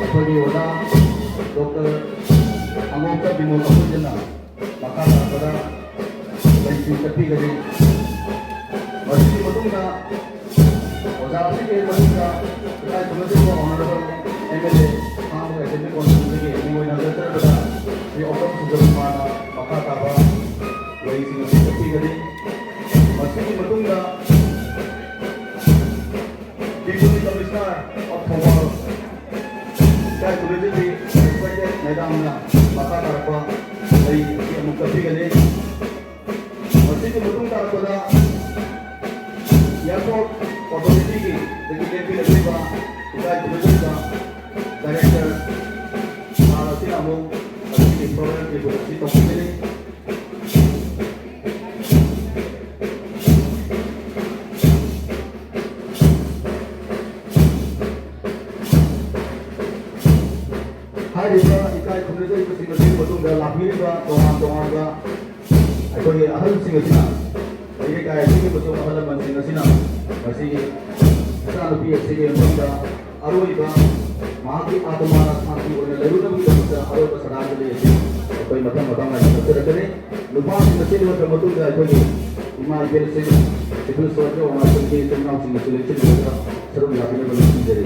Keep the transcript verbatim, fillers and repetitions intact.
ꯑꯩꯈꯣꯏꯒꯤ ꯑꯣꯖꯥ ꯗꯣꯛꯇꯔ ꯑꯉꯣꯛꯄ ꯕꯤꯃꯣꯜ ꯑꯩꯈꯣꯏꯗꯅ ꯃꯈꯥ ꯇꯥꯔꯛꯄꯗ ꯂꯩꯁꯤꯡ ꯆꯠꯄꯤꯒꯅꯤ꯫ ꯃꯁꯤꯒꯤ ꯃꯇꯨꯡꯗ ꯑꯣꯖꯥ ꯑꯁꯤꯒꯤ ꯃꯇꯨꯡꯗ ꯏꯀꯥꯏ ꯈꯨꯝꯅꯖꯔꯤꯕ Honourable M L A ꯈꯥꯡꯕ Assembly Constituencyꯒꯤ ꯃꯤꯡ ꯑꯣꯏꯅ ꯍꯟꯖꯔꯛꯄꯗ ꯁ꯭ꯔꯤ ꯑꯣꯀꯝ ꯁꯨꯖꯜ ꯀꯨꯃꯥꯔꯅ ꯃꯈꯥ ꯇꯥꯕ ꯂꯩꯁꯤꯡ ꯑꯁꯤ ꯆꯠꯄꯤꯒꯅꯤ꯫ ꯃꯁꯤꯒꯤ ꯃꯇꯨꯡꯗ Deputy Commissioner of Thoubal, ꯏꯀꯥꯏ ꯈꯨꯝꯅꯖꯔꯤꯕꯤ Respected Madamꯅ ꯃꯈꯥ ꯇꯥꯔꯛꯄ ꯂꯩ ꯑꯁꯤ ꯑꯃꯨꯛ ꯆꯠꯄꯤꯒꯅꯤ꯫ ꯃꯁꯤꯒꯤ ꯃꯇꯨꯡ ꯇꯥꯔꯛꯄꯗ Airport Authorityꯒꯤ ꯗꯒꯤ ꯂꯦꯞꯄꯤꯔꯛꯂꯤꯕ ꯏꯀꯥꯏ ꯈꯨꯝꯅꯖꯔꯤꯕ Director sir ꯑꯁꯤꯅ ꯑꯃꯨꯛ ꯃꯁꯤꯒꯤ program report ꯑꯁꯤ ꯇꯧꯕꯤꯒꯅꯤ꯫ ꯍꯥꯏꯔꯤꯕ ꯏꯀꯥꯏ ꯈꯨꯝꯅꯖꯔꯤꯕꯁꯤꯡ ꯑꯁꯤꯒꯤ ꯃꯇꯨꯡꯗ ꯂꯥꯛꯄꯤꯔꯤꯕ ꯇꯣꯉꯥꯟ ꯇꯣꯉꯥꯟꯕ ꯑꯩꯈꯣꯏꯒꯤ ꯑꯍꯜꯁꯤꯡ ꯑꯁꯤꯅ, ꯂꯩꯔꯤꯛ ꯀꯥꯏ ꯑꯁꯤꯒꯤ ꯑꯃꯁꯨꯡ ꯑꯍꯜ ꯂꯃꯟꯁꯤꯡ ꯑꯁꯤꯅ ꯉꯁꯤꯒꯤ ꯏꯆꯥꯅꯨꯄꯤ ꯑꯁꯤꯒꯤ ꯃꯐꯝꯗ ꯑꯔꯣꯏꯕ ꯃꯍꯥꯛꯀꯤ ꯑꯥꯇꯃꯥꯅ ꯁꯥꯟꯇꯤ ꯑꯣꯏꯅ ꯂꯩꯔꯨꯅꯕꯒꯤꯗꯃꯛꯇ ꯑꯔꯣꯏꯕ ꯁꯔꯥꯟꯖꯂꯤ ꯑꯁꯤ ꯑꯩꯈꯣꯏ ꯃꯊꯪ ꯃꯊꯪ ꯅꯥꯏꯅ ꯆꯠꯆꯔꯛꯀꯅꯤ꯫ ꯅꯨꯄꯥꯁꯤꯡ ꯑꯁꯤ ꯂꯣꯏꯈ꯭ꯔ ꯃꯇꯨꯡꯗ ꯑꯩꯈꯣꯏꯒꯤ ꯏꯃꯥ ꯏꯕꯦꯜꯁꯤꯡ, civil soldier ꯑꯣꯔꯒꯅꯥꯏꯖꯦꯁꯟꯒꯤ ꯏꯆꯤꯜ ꯏꯅꯥꯎꯁꯤꯡ ꯑꯁꯤ ꯂꯦꯡꯁꯤꯟꯕꯤꯔꯒ ꯁꯔꯨꯛ ꯌꯥꯕꯤꯅꯕ ꯅꯤꯡꯁꯤꯡꯖꯔꯤ꯫